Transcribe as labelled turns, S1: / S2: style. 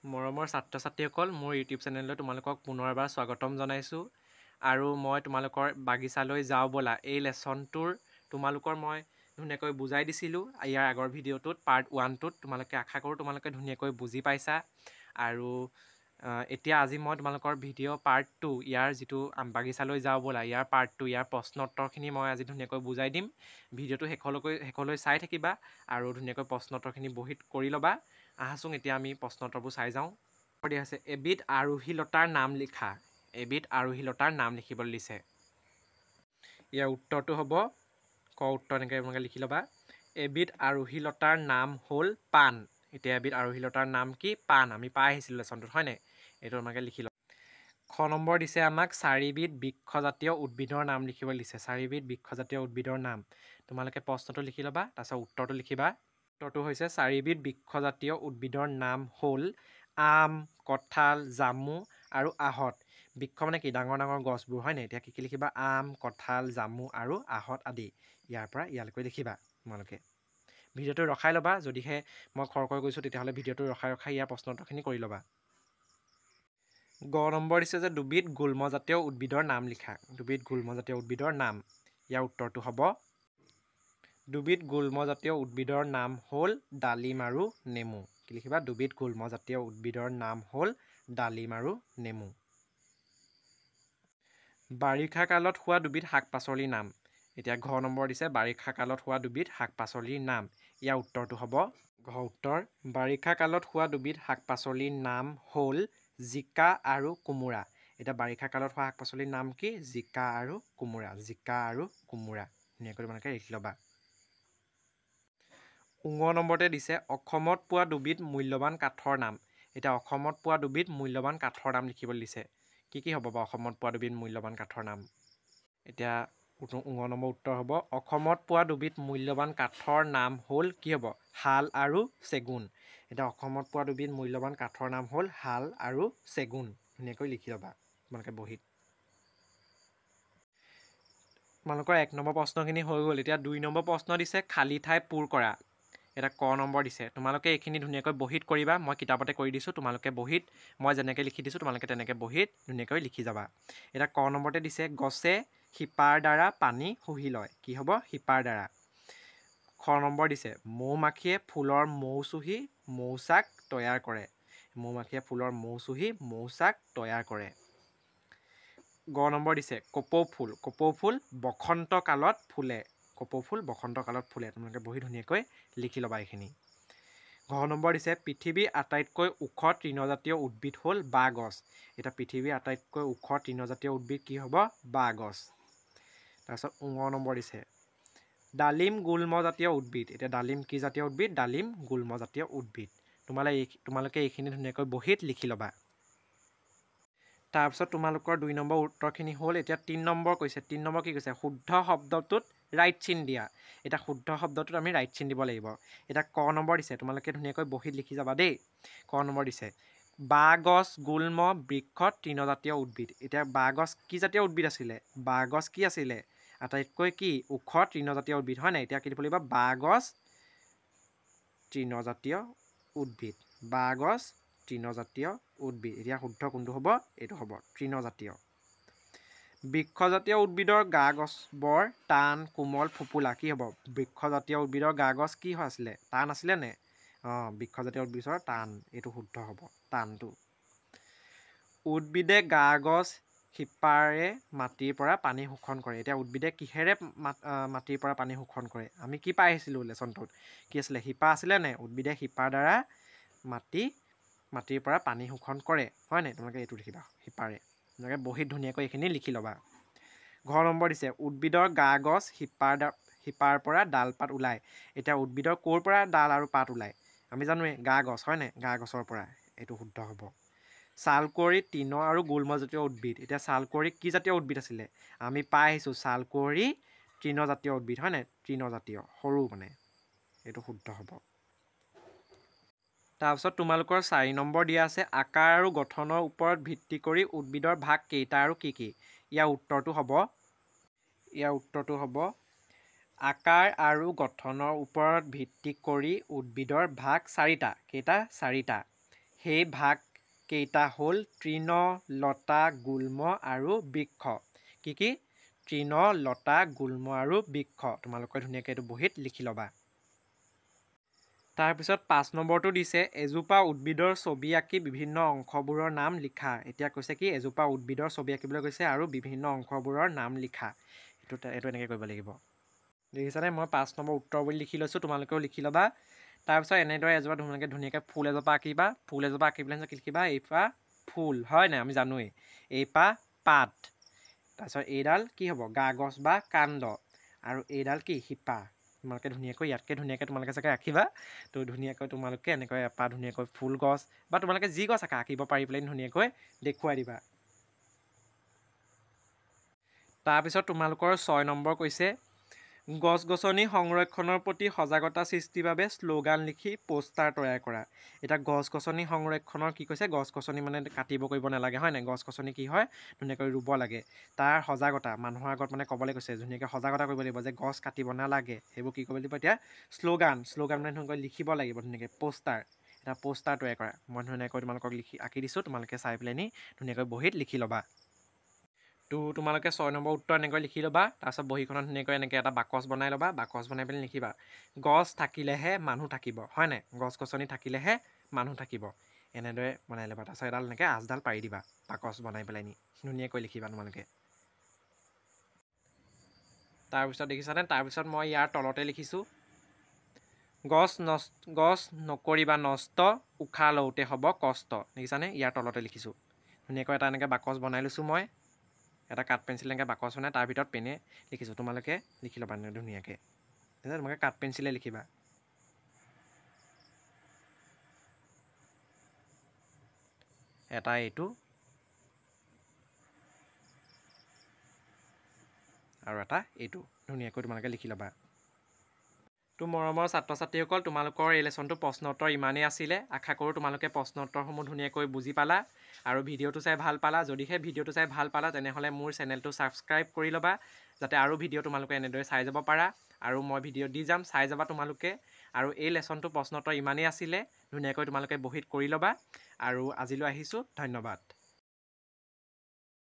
S1: মৰমৰ ছাত্ৰ ছাত্ৰীসকল, মোৰ ইউটিউব চেনেললৈ তোমালোকক পুনৰ এবাৰ স্বাগতম জনাইছোঁ। আৰু মই তোমালোকৰ বাগিচালৈ যাওঁ ব'লা এই লেচনটোৰ তোমালোকৰ মই ধুনীয়াকৈ বুজাই দিছিলোঁ ইয়াৰ আগৰ ভিডিঅ'টোত, পাৰ্ট ওৱানটোত। তোমালোকে আশা কৰোঁ তোমালোকে ধুনীয়াকৈ বুজি পাইছা। আৰু এতিয়া আজি মই তোমালোকৰ ভিডিঅ' পাৰ্ট টু, ইয়াৰ যিটো বাগিচালৈ যাওঁ ব'লা ইয়াৰ পাৰ্ট টু, ইয়াৰ প্ৰশ্ন উত্তৰখিনি মই আজি ধুনীয়াকৈ বুজাই দিম। ভিডিঅ'টো শেষলৈ চাই থাকিবা আৰু ধুনীয়াকৈ প্ৰশ্ন উত্তৰখিনি বহীত কৰি ল'বা। আহাচোন এতিয়া আমি প্ৰশ্ন উত্তৰবোৰ চাই যাওঁ। দিয়া আছে এবিধ আৰোহী লতাৰ নাম লিখা। এবিধ আৰোহী লতাৰ নাম লিখিবলৈ দিছে। ইয়াৰ উত্তৰটো হ'ব ক উত্তৰ, এনেকৈ তোমালোকে লিখি ল'বা। এবিধ আৰোহী লতাৰ নাম হ'ল পাণ। এতিয়া এবিধ আৰোহী লতাৰ নাম কি? পাণ। আমি পাই আহিছিলোঁ লেচনটোত, হয়নে? এইটো তোমালোকে লিখি ল'বা। খ নম্বৰ দিছে আমাক চাৰিবিধ বৃক্ষজাতীয় উদ্ভিদৰ নাম লিখিবলৈ দিছে। চাৰিবিধ বৃক্ষজাতীয় উদ্ভিদৰ নাম। তোমালোকে প্ৰশ্নটো লিখি ল'বা, তাৰপিছত উত্তৰটো লিখিবা। উত্তৰটো হৈছে চাৰিবিধ বৃক্ষজাতীয় উদ্ভিদৰ নাম হ'ল আম, কঁঠাল, জামু আৰু আহঁত। বৃক্ষ মানে কি? ডাঙৰ ডাঙৰ গছবোৰ, হয়নে? এতিয়া কি কি লিখিবা? আম, কঁঠাল, জামু আৰু আহঁত আদি। ইয়াৰ পৰা ইয়ালৈকে লিখিবা। তোমালোকে ভিডিঅ'টো ৰখাই ল'বা, যদিহে মই খৰকৈ গৈছোঁ তেতিয়াহ'লে ভিডিঅ'টো ৰখাই ৰখাই ইয়াৰ প্ৰশ্ন উত্তৰখিনি কৰি ল'বা। গ নম্বৰ দিছে যে দুবিধ গুল্মজাতীয় উদ্ভিদৰ নাম লিখা। দুবিধ গুল্মজাতীয় উদ্ভিদৰ নাম। ইয়াৰ উত্তৰটো হ'ব দুবিধ গুল্মজাতীয় উদ্ভিদৰ নাম হ'ল ডালিম আৰু নেমু। কি লিখিবা? দুবিধ গুল্মজাতীয় উদ্ভিদৰ নাম হ'ল ডালিম আৰু নেমু। বাৰিষা কালত হোৱা দুবিধ শাক পাচলিৰ নাম। এতিয়া ঘ নম্বৰ দিছে বাৰিষা কালত হোৱা দুবিধ শাক পাচলিৰ নাম। ইয়াৰ উত্তৰটো হ'ব ঘ উত্তৰ, বাৰিষা কালত হোৱা দুবিধ শাক পাচলিৰ নাম হ'ল জিকা আৰু কোমোৰা। এতিয়া বাৰিষা কালত হোৱা শাক পাচলিৰ নাম কি? জিকা আৰু কোমোৰা। জিকা আৰু কোমোৰা ধুনীয়াকৈ তোমালোকে লিখি ল'বা। ঙ নম্বৰতে দিছে অসমত পোৱা দুবিধ মূল্যৱান কাঠৰ নাম। এতিয়া অসমত পোৱা দুবিধ মূল্যৱান কাঠৰ নাম লিখিবলৈ দিছে। কি কি হ'ব বাৰু অসমত পোৱা দুবিধ মূল্যৱান কাঠৰ নাম? এতিয়া ঙ নম্বৰ উত্তৰ হ'ব অসমত পোৱা দুবিধ মূল্যৱান কাঠৰ নাম হ'ল কি হ'ব? শাল আৰু চেগুন। এতিয়া অসমত পোৱা দুবিধ মূল্যৱান কাঠৰ নাম হ'ল শাল আৰু চেগুন। ধুনীয়াকৈ লিখি ল'বা তোমালোকে বহীত। তোমালোকৰ এক নম্বৰ প্ৰশ্নখিনি হৈ গ'ল। এতিয়া দুই নম্বৰ প্ৰশ্ন দিছে খালী ঠাই পূৰ কৰা। এটা ক নম্বৰ দিছে। তোমালোকে এইখিনি ধুনীয়াকৈ বহীত কৰিবা, মই কিতাপতে কৰি দিছোঁ। তোমালোকে বহীত মই যেনেকৈ লিখি দিছোঁ তোমালোকে তেনেকৈ বহীত ধুনীয়াকৈ লিখি যাবা। এতিয়া ক নম্বৰতে দিছে গছে শিপাৰ দ্বাৰা পানী শুহি লয়। কি হ'ব? শিপাৰ দ্বাৰা। খ নম্বৰ দিছে মৌ মাখিয়ে ফুলৰ মৌ চুহি মৌচাক তৈয়াৰ কৰে। মৌ মাখিয়ে ফুলৰ মৌ চুহি মৌচাক তৈয়াৰ কৰে। গ নম্বৰ দিছে কপৌ ফুল। কপৌ ফুল বসন্ত কালত ফুলে। কপৌ ফুল বসন্ত কালত ফুলে। তোমালোকে বহি ধুনীয়াকৈ লিখি ল'বা এইখিনি। ঘ নম্বৰ দিছে পৃথিৱীৰ আটাইতকৈ ওখ তৃণজাতীয় উদ্ভিদ হ'ল বাঁহ গছ। এতিয়া পৃথিৱীৰ আটাইতকৈ ওখ তৃণজাতীয় উদ্ভিদ কি হ'ব? বাঁহ গছ। তাৰপিছত ঙ নম্বৰ দিছে ডালিম গুল্মজাতীয় উদ্ভিদ। এতিয়া ডালিম কি জাতীয় উদ্ভিদ? ডালিম গুল্মজাতীয় উদ্ভিদ। তোমালোকে এইখিনি ধুনীয়াকৈ বহীত লিখি ল'বা। তাৰপিছত তোমালোকৰ দুই নম্বৰ উত্তৰখিনি হ'ল। এতিয়া তিনি নম্বৰ কৈছে, তিনি নম্বৰ কি কৈছে? শুদ্ধ শব্দটোত ৰাইট চিন দিয়া। এতিয়া শুদ্ধ শব্দটোত আমি ৰাইট চিন দিব লাগিব। এতিয়া ক নম্বৰ দিছে, তোমালোকে ধুনীয়াকৈ বহীত লিখি যাবা দেই। ক নম্বৰ দিছে বাঁহ গছ গুল্ম বৃক্ষ তৃণজাতীয় উদ্ভিদ। এতিয়া বাঁহ গছ কি জাতীয় উদ্ভিদ আছিলে? বাঁহ গছ কি আছিলে? আটাইতকৈ কি ওখ তৃণজাতীয় উদ্ভিদ, হয় নাই? এতিয়া কি দিব লাগিব? বাঁহ গছ তৃণজাতীয় উদ্ভিদ। বাঁহ গছ তৃণজাতীয় উদ্ভিদ। এতিয়া শুদ্ধ কোনটো হ'ব? এইটো হ'ব তৃণজাতীয়। বৃক্ষজাতীয় উদ্ভিদৰ গা গছ বৰ টান, কোমল, ফোপোলা। কি হ'ব? বৃক্ষজাতীয় উদ্ভিদৰ গা গছ কি আছিলে? টান আছিলে নে? অঁ, বৃক্ষজাতীয় উদ্ভিদৰ টান, এইটো শুদ্ধ হ'ব, টানটো। উদ্ভিদে গা গছ শিপাৰে মাটিৰ পৰা পানী শোষণ কৰে। এতিয়া উদ্ভিদে কিহেৰে মাটিৰ পৰা পানী শোষণ কৰে? আমি কি পাই আহিছিলোঁ লেচনটোত? কি আছিলে? শিপা আছিলে নে? উদ্ভিদে শিপাৰ দ্বাৰা মাটিৰ পৰা পানী শোষণ কৰে, হয় নাই? তোমালোকে এইটো লিখিবা, শিপাৰে। তোমালোকে বহীত ধুনীয়াকৈ এইখিনি লিখি ল'বা। ঘ নম্বৰ দিছে উদ্ভিদৰ গা গছ শিপাৰ পৰা ডাল পাত ওলায়। এতিয়া উদ্ভিদৰ ক'ৰ পৰা ডাল আৰু পাত ওলায়? আমি জানোৱেই গা গছ, হয় নাই? গা গছৰ পৰা, এইটো শুদ্ধ হ'ব। ছালকুঁৱৰী তৃণ আৰু গুল্মজাতীয় উদ্ভিদ। এতিয়া ছালকুঁৱৰী কি জাতীয় উদ্ভিদ আছিলে? আমি পাই আহিছোঁ ছালকুঁৱৰী তৃণজাতীয় উদ্ভিদ, হয় নাই? তৃণজাতীয়, সৰু মানে, এইটো শুদ্ধ হ'ব। তাৰপিছত তোমালোকৰ চাৰি নম্বৰ দিয়া আছে আকাৰ আৰু গঠনৰ ওপৰত ভিত্তি কৰি উদ্ভিদৰ ভাগ কেইটা আৰু কি কি। ইয়াৰ উত্তৰটো হ'ব আকাৰ আৰু গঠনৰ ওপৰত ভিত্তি কৰি উদ্ভিদৰ ভাগ চাৰিটা। কেইটা? চাৰিটা। সেই ভাগ কেইটা হ'ল তৃণ, লতা, গুল্ম আৰু বৃক্ষ। কি কি? তৃণ, লতা, গুল্ম আৰু বৃক্ষ। তোমালোকে ধুনীয়াকৈ এইটো বহীত লিখি ল'বা। তাৰপিছত 5 নম্বৰটো দিছে এজোপা উদ্ভিদৰ ছবি আঁকি বিভিন্ন অংশবোৰৰ নাম লিখা। এতিয়া কৈছে কি এজোপা উদ্ভিদৰ ছবি আঁকিবলৈ কৈছে আৰু বিভিন্ন অংশবোৰৰ নাম লিখা। এইটো এনেকৈ কৰিব লাগিব। দেখিছানে, মই 5 নম্বৰ উত্তৰ বুলি লিখি লৈছোঁ, তোমালোকেও লিখি ল'বা। তাৰপিছত এনেদৰে এজোপা ধুনীয়াকৈ ফুল এজোপা আঁকিবা। ফুল এজোপা আঁকি পেলাই কি লিখিবা? এইপা ফুল, হয় নাই, আমি জানোৱেই। এইপা পাত, তাৰপিছত এইডাল কি হ'ব? গা গছ বা কাণ্ড, আৰু এইডাল কি? শিপা। তোমালোকে ধুনীয়াকৈ ইয়াতকৈ ধুনীয়াকৈ তোমালোকে চাগে আঁকিবা। তো ধুনীয়াকৈ তোমালোকে এনেকৈ এপাহ ধুনীয়াকৈ ফুল গছ বা তোমালোকে যি গছ আঁকা আঁকিব পাৰি পেলাই ধুনীয়াকৈ দেখুৱাই দিবা। তাৰপিছত তোমালোকৰ 6 নম্বৰ কৈছে গছ গছনি সংৰক্ষণৰ প্ৰতি সজাগতা সৃষ্টিৰ বাবে শ্লোগান লিখি পোষ্টাৰ তৈয়াৰ কৰা। এতিয়া গছ গছনি সংৰক্ষণৰ কি কৈছে? গছ গছনি মানে কাটিব কৰিব নালাগে, হয় নাই? গছ গছনি কি হয়, ধুনীয়াকৈ ৰুব লাগে। তাৰ সজাগতা মানুহৰ আগত মানে ক'বলৈ কৈছে, ধুনীয়াকৈ সজাগতা কৰিব লাগিব যে গছ কাটিব নালাগে। সেইবোৰ কি কৰিব লাগিব এতিয়া? শ্লোগান, শ্লোগান মানে ধুনীয়াকৈ লিখিব লাগিব, ধুনীয়াকৈ পোষ্টাৰ, এটা পোষ্টাৰ তৈয়াৰ কৰা। মই ধুনীয়াকৈ তোমালোকক লিখি আঁকি দিছোঁ, তোমালোকে চাই পেলাই নি ধুনীয়াকৈ বহীত লিখি ল'বা। তো তোমালোকে 6 নম্বৰ উত্তৰ এনেকৈ লিখি ল'বা। তাৰপিছত বহীখনত ধুনীয়াকৈ এনেকৈ এটা বাকচ বনাই ল'বা। বাকচ বনাই পেলাই লিখিবা, গছ থাকিলেহে মানুহ থাকিব, হয় নাই? গছ গছনি থাকিলেহে মানুহ থাকিব, এনেদৰে বনাই ল'বা। তাৰপিছত এডাল এনেকৈ আঁচডাল পাৰি দিবা বাকচ বনাই পেলাই নি ধুনীয়াকৈ লিখিবা তোমালোকে। তাৰপিছত দেখিছানে, তাৰপিছত মই ইয়াৰ তলতে লিখিছোঁ, গছ নকৰিবা নষ্ট, উশাহ লওঁতে হ'ব কষ্ট। দেখিছানে, ইয়াৰ তলতে লিখিছোঁ। ধুনীয়াকৈ এটা এনেকৈ বাকচ বনাই লৈছোঁ মই, এটা কাঠ পেঞ্চিল এনেকৈ বাকচ বনাই তাৰ ভিতৰত পেনে লিখিছোঁ। তোমালোকে লিখি ল'বা ধুনীয়াকৈ, তোমালোকে কাঠ পেঞ্চিলে লিখিবা। এটা এইটো আৰু এটা এইটো, ধুনীয়াকৈ তোমালোকে লিখি ল'বা। তো মৰমৰ ছাত্ৰ ছাত্ৰীসকল, তোমালোকৰ এই লেচনটো প্ৰশ্ন উত্তৰ ইমানেই আছিলে। আশা কৰোঁ তোমালোকে প্ৰশ্ন উত্তৰসমূহ ধুনীয়াকৈ বুজি পালা আৰু ভিডিঅ'টো চাই ভাল পালা। যদিহে ভিডিঅ'টো চাই ভাল পালা তেনেহ'লে মোৰ চেনেলটো ছাবস্ক্ৰাইব কৰি ল'বা, যাতে আৰু ভিডিঅ' তোমালোকে এনেদৰে চাই যাব পাৰা। আৰু মই ভিডিঅ' দি যাম, চাই যাবা তোমালোকে। আৰু এই লেচনটো প্ৰশ্ন উত্তৰ ইমানেই আছিলে, ধুনীয়াকৈ তোমালোকে বহীত কৰি ল'বা। আৰু আজিলৈ আহিছোঁ, ধন্যবাদ।